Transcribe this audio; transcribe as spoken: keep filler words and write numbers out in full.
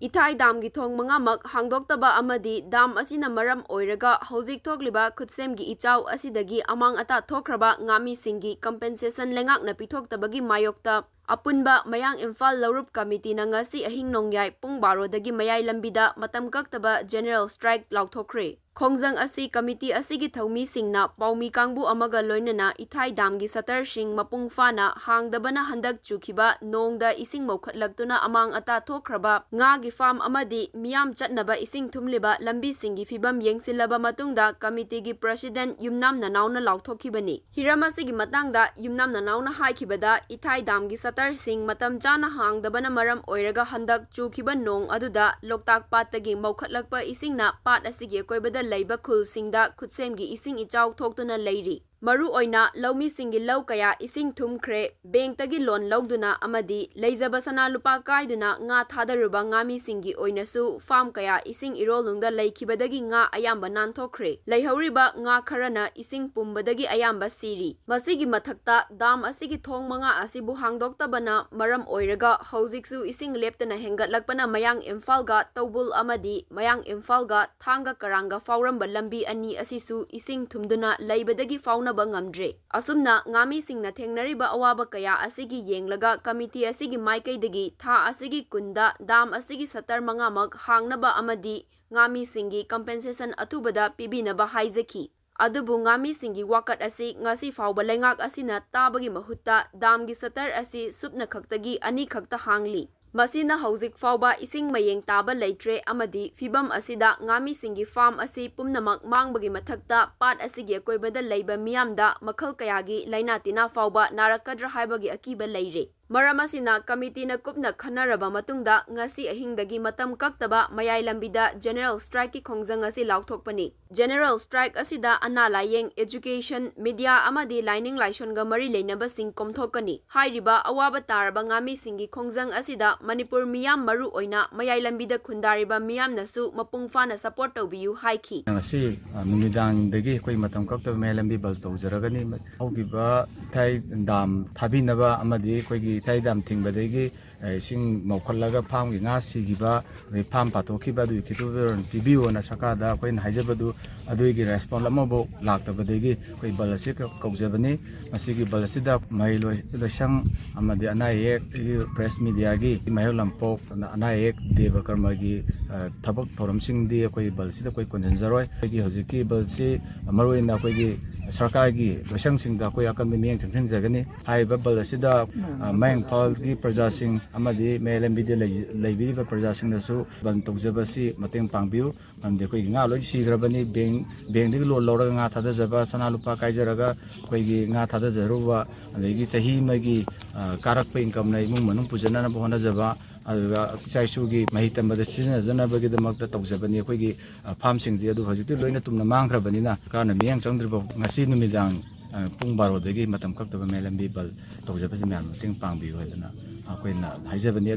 ꯏꯊꯥꯏ ꯗꯥꯝꯒꯤ ꯊꯣꯡ ꯃꯉꯥꯃꯛ ꯍꯥꯡꯗꯣꯛꯇꯕ ꯑꯃꯗꯤ ꯗꯥꯝ ꯑꯁꯤꯅ ꯃꯔꯝ ꯑꯣꯏꯔꯒ ꯍꯧꯖꯤꯛ ꯊꯣꯛꯂꯤꯕ ꯈꯨꯠꯁꯦꯝꯒꯤ ꯏꯆꯥꯎ ꯑꯁꯤꯗꯒꯤ ꯑꯃꯥꯡ ꯑꯇꯥ ꯊꯣꯛꯈ꯭ꯔꯕ ꯉꯥꯃꯤꯁꯤꯡꯒꯤ compensation ꯂꯩꯉꯥꯛꯅ ꯄꯤꯊꯣꯛꯇꯕꯒꯤ ꯃꯥꯌꯣꯛꯇ ꯑꯄꯨꯟꯕ ꯃꯌꯥꯡ ꯏꯝꯐꯥꯜ ꯂꯧꯔꯨꯞ ꯀꯃꯤꯇꯤꯅ ꯉꯁꯤ ꯑꯍꯤꯡ ꯅꯣꯡꯌꯥꯏ ꯄꯨꯡ ꯕꯥꯔꯣꯗꯒꯤ ꯃꯌꯥꯏ ꯂꯝꯕꯤꯗ ꯃꯇꯝ ꯀꯛꯇꯕ general strike ꯂꯥꯎꯊꯣꯛꯈ꯭ꯔꯦ꯫ ꯈꯣꯡꯖꯪ ꯑꯁꯤ ꯀꯃꯤꯇꯤ ꯑꯁꯤꯒꯤ ꯊꯧꯃꯤꯁꯤꯡꯅ ꯄꯥꯎꯃꯤ ꯀꯥꯡꯕꯨ ꯑꯃꯒ ꯂꯣꯏꯅꯅ ꯏꯊꯥꯏ ꯗꯥꯝꯒꯤ ꯁꯇꯔꯁꯤꯡ ꯃꯄꯨꯡ ꯐꯥꯅ ꯍꯥꯡꯗꯕꯅ ꯍꯟꯗꯛ ꯆꯨꯈꯤꯕ ꯅꯣꯡꯗ ꯏꯁꯤꯡ ꯃꯧꯈꯠꯂꯛꯇꯨꯅ ꯑꯃꯥꯡ ꯑꯇꯥ ꯊꯣꯛꯈ꯭ꯔꯕ ꯉꯥꯒꯤ farm ꯑꯃꯗꯤ ꯃꯤꯌꯥꯝ ꯆꯠꯅꯕ ꯏꯁꯤꯡ ꯊꯨꯝꯂꯤꯕ ꯂꯝꯕꯤꯁꯤꯡꯒꯤ ꯐꯤꯕꯝ ꯌꯦꯡꯁꯤꯜꯂꯕ ꯃꯇꯨꯡꯗ ꯀꯃꯤꯇꯤꯒꯤ president ꯌꯨꯝꯅꯥꯝ ꯅꯅꯥꯎꯅ ꯂꯥꯎꯊꯣꯛꯈꯤꯕꯅꯤ꯫ ꯍꯤꯔꯝ ꯑꯁꯤꯒꯤ ꯃꯇꯥꯡꯗ ꯌꯨꯝꯅꯥꯝ ꯅꯅꯥꯎꯅ ꯍꯥꯏꯈꯤꯕꯗ, ꯏꯊꯥꯏ ꯗꯥꯝꯒꯤ ꯁꯇꯔꯁꯤꯡ ꯃꯇꯝ ꯆꯥꯅ ꯍꯥꯡꯗꯕꯅ ꯃꯔꯝ ꯑꯣꯏꯔꯒ ꯍꯟꯗꯛ ꯆꯨꯈꯤꯕ ꯅꯣꯡ ꯑꯗꯨꯗ ꯂꯣꯛꯇꯥꯛ ꯄꯥꯠꯇꯒꯤ ꯃꯧꯈꯠꯂꯛꯄ ꯏꯁꯤꯡꯅ ꯄꯥꯠ ꯑꯁꯤꯒꯤ ꯑꯀꯣꯏꯕꯗ ꯂꯩꯕ ꯈꯨꯜꯁꯤꯡꯗ ꯈꯨꯠꯁꯦꯝꯒꯤ ꯏꯁꯤꯡ ꯏꯆꯥꯎ ꯊꯣꯛꯇꯨꯅ ꯂꯩꯔꯤ꯫ ꯃꯔꯨꯑꯣꯏꯅ ꯂꯧꯃꯤꯁꯤꯡꯒꯤ ꯂꯧ ꯀꯌꯥ ꯏꯁꯤꯡ ꯊꯨꯝꯈ꯭ꯔꯦ꯫ Bankꯇꯒꯤ loan ꯂꯧꯗꯨꯅ ꯑꯃꯗꯤ ꯂꯩꯖꯕ ꯁꯅꯥ ꯂꯨꯄꯥ ꯀꯥꯏꯗꯨꯅ ꯉꯥ ꯊꯥꯗꯔꯨꯕ ꯉꯥꯃꯤꯁꯤꯡꯒꯤ ꯑꯣꯏꯅꯁꯨ farm ꯀꯌꯥ ꯏꯁꯤꯡ ꯏꯔꯣꯜꯅꯨꯡꯗ ꯂꯩꯈꯤꯕꯗꯒꯤ ꯉꯥ ꯑꯌꯥꯝꯕ ꯅꯥꯟꯊꯣꯛꯈ꯭ꯔꯦ꯫ ꯂꯩꯍꯧꯔꯤꯕ ꯉꯥ ꯈꯔꯅ ꯏꯁꯤꯡ ꯄꯨꯝꯕꯗꯒꯤ ꯑꯌꯥꯝꯕ ꯁꯤꯔꯤ꯫ ꯃꯁꯤꯒꯤ ꯃꯊꯛꯇ ꯗꯥꯝ ꯑꯁꯤꯒꯤ ꯊꯣꯡ ꯃꯉꯥ ꯑꯁꯤꯕꯨ ꯍꯥꯡꯗꯣꯛꯇꯕꯅ ꯃꯔꯝ ꯑꯣꯏꯔꯒ ꯍꯧꯖꯤꯛꯁꯨ ꯏꯁꯤꯡ ꯂꯦꯞꯇꯅ ꯍꯦꯟꯒꯠꯂꯛꯄꯅ ꯃꯌꯥꯡ ꯏꯝꯐꯥꯜꯒ ꯇꯧꯕꯨꯜ ꯑꯃꯗꯤ ꯃꯌꯥꯡ ꯏꯝꯐꯥꯜꯒ ꯊꯥꯡꯒ ꯀꯔꯥꯡꯒ ꯐꯥꯎꯔꯝꯕ ꯂꯝꯕꯤ ꯑꯅꯤ ꯑꯁꯤꯁꯨ ꯏꯁꯤꯡ ꯊꯨꯝꯗꯨꯅ ꯂꯩꯕꯗꯒꯤ ꯐꯥꯎꯅꯕ ꯉꯝꯗ꯭ꯔꯦ꯫ ꯑꯁꯨꯝꯅ ꯉꯥꯃꯤꯁꯤꯡꯅ ꯊꯦꯡꯅꯔꯤꯕ ꯑꯋꯥꯕ ꯀꯌꯥ ꯑꯁꯤꯒꯤ ꯌꯦꯡꯂꯒ ꯀꯃꯤꯇꯤ ꯑꯁꯤꯒꯤ ꯃꯥꯏꯀꯩꯗꯒꯤ ꯊꯥ ꯑꯁꯤꯒꯤ ꯀꯨꯟꯗ ꯗꯥꯝ ꯑꯁꯤꯒꯤ ꯁꯇꯔ ꯃꯉꯥꯃꯛ ꯍꯥꯡꯅꯕ ꯑꯃꯗꯤ ꯉꯥꯃꯤꯁꯤꯡꯒꯤ compensation ꯑꯊꯨꯕꯗ ꯄꯤꯕꯤꯅꯕ ꯍꯥꯏꯖꯈꯤ꯫ ꯑꯗꯨꯕꯨ ꯉꯥꯃꯤꯁꯤꯡꯒꯤ ꯋꯥꯀꯠ ꯑꯁꯤ ꯉꯁꯤ ꯐꯥꯎꯕ ꯂꯩꯉꯥꯛ ꯑꯁꯤꯅ ꯇꯥꯕꯒꯤ ꯃꯍꯨꯠꯇ ꯗꯥꯝꯒꯤ ꯁꯇꯔ ꯑꯁꯤ ꯁꯨꯞꯅ ꯈꯛꯇꯒꯤ ꯑꯅꯤ ꯈꯛꯇ ꯍꯥꯡꯂꯤ꯫ ꯃꯁꯤꯅ ꯍꯧꯖꯤꯛ ꯐꯥꯎꯕ ꯏꯁꯤꯡ ꯃꯌꯦꯡ ꯇꯥꯕ ꯂꯩꯇ꯭ꯔꯦ ꯑꯃꯗꯤ ꯐꯤꯕꯝ ꯑꯁꯤꯗ ꯉꯥꯃꯤꯁꯤꯡꯒꯤ farm ꯑꯁꯤ ꯄꯨꯝꯅꯃꯛ ꯃꯥꯡꯕꯒꯤ ꯃꯊꯛꯇ ꯄꯥꯠ ꯑꯁꯤꯒꯤ ꯑꯀꯣꯏꯕꯗ ꯂꯩꯕ ꯃꯤꯌꯥꯝꯗ ꯃꯈꯜ ꯀꯌꯥꯒꯤ ꯂꯥꯏꯅꯥ ꯇꯤꯟꯅꯥ ꯐꯥꯎꯕ ꯅꯥꯔꯛꯀꯗ꯭ꯔꯥ ꯍꯥꯏꯕꯒꯤ ꯑꯀꯤꯕ ꯂꯩꯔꯦ꯫ ꯃꯔꯝ ꯑꯁꯤꯅ ꯀꯃꯤꯇꯤꯅ ꯀꯨꯞꯅ ꯈꯟꯅꯔꯕ ꯃꯇꯨꯡꯗ ꯉꯁꯤ ꯑꯍꯤꯡꯗꯒꯤ ꯃꯇꯝ ꯀꯛꯇꯕ ꯃꯌꯥꯏ ꯂꯝꯕꯤꯗ general strikeꯀꯤ ꯈꯣꯡꯖꯪ ꯑꯁꯤ ꯂꯥꯎꯊꯣꯛꯄꯅꯤ꯫ General strike ꯑꯁꯤꯗ ꯑꯅꯥ ꯂꯥꯌꯦꯡ, education, media ꯑꯃꯗꯤ ꯂꯥꯏꯅꯤꯡ ꯂꯥꯏꯁꯣꯟꯒ ꯃꯔꯤ ꯂꯩꯅꯕꯁꯤꯡ ꯀꯣꯝꯊꯣꯛꯀꯅꯤ꯫ ꯍꯥꯏꯔꯤꯕ ꯑꯋꯥꯕ ꯇꯥꯔꯕ ꯉꯥꯃꯤꯁꯤꯡꯒꯤ ꯈꯣꯡꯖꯪ ꯑꯁꯤꯗ ꯃꯅꯤꯄꯨꯔ ꯃꯤꯌꯥꯝ, ꯃꯔꯨ ꯑꯣꯏꯅ ꯃꯌꯥꯏ ꯂꯝꯕꯤꯗ ꯈꯨꯟꯗꯥꯔꯤꯕ ꯃꯤꯌꯥꯝꯅꯁꯨ ꯃꯄꯨꯡ ꯐꯥꯅ support ꯇꯧꯕꯤꯌꯨ ꯍꯥꯏꯈꯤ꯫ ꯉꯁꯤ, ꯑ, ꯅꯨꯃꯤꯗꯥꯡꯗꯒꯤ ꯑꯩꯈꯣꯏ ꯃꯇꯝ ꯀꯛꯇꯕ ꯃꯌꯥꯏ ꯂꯝꯕꯤ ꯕꯟꯗ ꯇꯧꯖꯔꯒꯅꯤ꯫ ꯍꯧꯈꯤꯕ ꯏꯊꯥꯏ ꯗꯥꯝ ꯊꯥꯕꯤꯅꯕ ꯑꯃꯗꯤ ꯑꯩꯈꯣꯏꯒꯤ ꯏꯊꯥꯏ ꯗꯥꯝ ꯊꯤꯡꯕꯗꯒꯤ ꯏꯁꯤꯡ ꯃꯧꯈꯠꯂꯒ ꯐꯥꯝꯒꯤ ꯉꯥ ꯁꯤꯈꯤꯕ, ꯑꯗꯩ ꯐꯥꯝ ꯄꯥꯊꯣꯛꯈꯤꯕ, ꯑꯗꯨꯒꯤ ꯈꯤꯇꯣ ꯄꯤꯕꯤꯌꯣꯅ ꯁꯔꯀꯥꯔꯗ ꯑꯩꯈꯣꯏꯅ ꯍꯥꯏꯖꯕꯗꯨ, ꯑꯗꯨꯒꯤ ꯔꯦꯁꯄꯣꯟ ꯑꯃꯐꯥꯎ ꯂꯥꯛꯇꯕꯗꯒꯤ ꯑꯩꯈꯣꯏ ꯕꯟ ꯑꯁꯤ ꯀ-, ꯀꯧꯖꯕꯅꯤ꯫ ꯃꯁꯤꯒꯤ ꯕꯟ ꯑꯁꯤꯗ ꯃꯍꯩ ꯂꯣꯏ-, ꯂꯣꯏꯁꯪ ꯑꯃꯗꯤ ꯑꯅꯥ ꯑꯌꯦꯛ, ꯄ꯭ꯔꯦꯁ ꯃꯤꯗꯤꯌꯥꯒꯤ, ꯃꯍꯩꯔꯣꯏ ꯂꯝꯄꯣꯛ, ꯑꯅꯥ ꯑꯌꯦꯛ, ꯗꯦꯕ ꯀꯔꯃꯒꯤ, ꯑ, ꯊꯕꯛ ꯊꯧꯔꯝꯁꯤꯡꯗꯤ ꯑꯩꯈꯣꯏ ꯕꯟ ꯑꯁꯤꯗ ꯑꯩꯈꯣꯏ ꯀꯣꯟꯁꯤꯟꯖꯔꯣꯏ꯫ ꯑꯩꯈꯣꯏꯒꯤ ꯍꯧꯖꯤꯛꯀꯤ ꯕꯟ ꯑꯁꯤ ꯃꯔꯨꯑꯣꯏꯅ ꯑꯩꯈꯣꯏꯒꯤ ꯁꯔꯀꯥꯔꯒꯤ ꯂꯣꯏꯁꯪꯁꯤꯡꯗ ꯑꯩꯈꯣꯏ ꯑꯀꯟꯕ ꯃꯤꯠꯌꯦꯡ ꯆꯪꯁꯤꯟꯖꯒꯅꯤ꯫ ꯍꯥꯏꯔꯤꯕ ꯕꯟ ꯑꯁꯤꯗ, ꯑ, ꯃꯌꯥꯡ ꯏꯝꯐꯥꯜꯒꯤ ꯄ꯭ꯔꯖꯥꯁꯤꯡ ꯑꯃꯗꯤ ꯃꯌꯥꯏ ꯂꯝꯕꯤꯗ ꯂꯩ-, ꯂꯩꯕꯤꯔꯤꯕ ꯄ꯭ꯔꯖꯥꯁꯤꯡꯅꯁꯨ ꯕꯟ ꯇꯧꯖꯕ ꯑꯁꯤ ꯃꯇꯦꯡ ꯄꯥꯡꯕꯤꯌꯨ꯫ ꯃꯔꯝꯗꯤ ꯑꯩꯈꯣꯏꯒꯤ ꯉꯥ ꯂꯣꯏ ꯁꯤꯈ꯭ꯔꯕꯅꯤ꯫ ꯕꯦꯡ, ꯕꯦꯡꯗꯒꯤ ꯂꯣꯟ ꯂꯧꯔꯒ ꯉꯥ ꯊꯥꯗꯖꯕ, ꯁꯅꯥ ꯂꯨꯄꯥ ꯀꯥꯏꯖꯔꯒ ꯑꯩꯈꯣꯏꯒꯤ ꯉꯥ ꯊꯥꯗꯖꯔꯨꯕ, ꯑꯗꯒꯤ ꯆꯍꯤ ꯑꯃꯒꯤ, ꯑ, ꯀꯥꯔꯛꯄ ꯏꯟꯀꯝꯅ ꯏꯃꯨꯡ ꯃꯅꯨꯡ ꯄꯨꯖꯅꯅꯕ ꯍꯣꯠꯅꯖꯕ, ꯑꯗꯨꯒ ꯏꯆꯥ ꯏꯁꯨꯒꯤ ꯃꯍꯩ ꯇꯝꯕꯗ ꯁꯤꯖꯤꯟꯅꯖꯅꯕꯒꯤꯗꯃꯛꯇ ꯇꯧꯖꯕꯅꯤ꯫ ꯑꯩꯈꯣꯏꯒꯤ, ꯑ, ꯐꯥꯝꯁꯤꯡꯗꯤ ꯑꯗꯨ ꯍꯧꯖꯤꯛꯇꯤ ꯂꯣꯏꯅ ꯇꯨꯝꯅ ꯃꯥꯡꯈ꯭ꯔꯕꯅꯤꯅ ꯁꯔꯀꯥꯔꯅ ꯃꯤꯠꯌꯦꯡ ꯆꯪꯗ꯭ꯔꯤꯕ ꯉꯁꯤ ꯅꯨꯃꯤꯗꯥꯡ, ꯑ, ꯄꯨꯡ ꯕꯥꯔꯣꯗꯒꯤ ꯃꯇꯝ ꯀꯛꯇꯕ ꯃꯌꯥꯏ ꯂꯝꯕꯤ ꯕꯟ ꯇꯧꯖꯕꯁꯤ ꯃꯌꯥꯝ ꯃꯇꯦꯡ ꯄꯥꯡꯕꯤꯌꯨ ꯍꯥꯏꯗꯅ ꯑꯩꯈꯣꯏꯅ ꯍꯥꯏꯖꯕꯅꯤ꯫